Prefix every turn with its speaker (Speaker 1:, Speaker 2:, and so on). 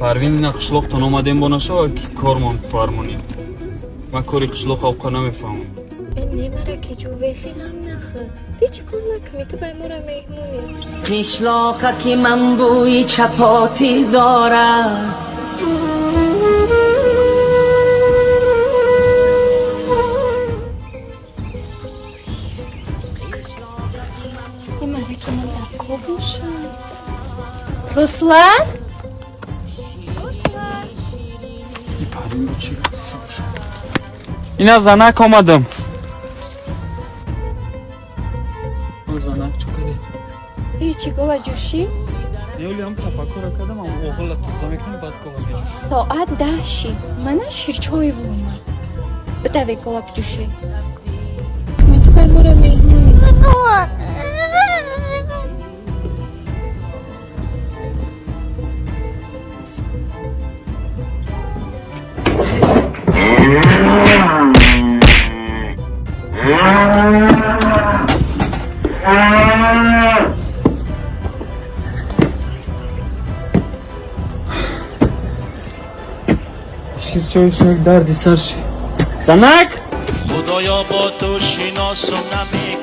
Speaker 1: Парвин, ина қишлоқтон омадем, бо нашава ки кормон фармонӣ. Ман кори қишлоқ авқа намефаҳмам.
Speaker 2: Э, не, мараки ҷувехи, ғам нахӯр. Ди чӣ кор накунӣ, ту бай мора меҳмонӣ.
Speaker 3: Қишлоқа ки ман бӯи чапотӣ дорам.
Speaker 2: Э, мараки ман дар ко бошам. Руслан, Руслан!
Speaker 1: И Парвин бо чӣ гуфтаси боша? Ина, занак, омадам. Занак, чӣ кардӣ?
Speaker 2: Ди чӣ, гова ҷӯшӣ?
Speaker 1: Неоли ҳам тапаккура кардам, ам оғила тоза мекунам, баъд гова меҷӯшам.
Speaker 2: Соат 10 ши, мана ширчоеву омад. Бидаве, гова биҷӯшӣ. Ту бай мора меҳмонӣ.
Speaker 1: Ширчои шак дарди сар ши, занак.
Speaker 4: Худоё, бо ту шиносум намекардам.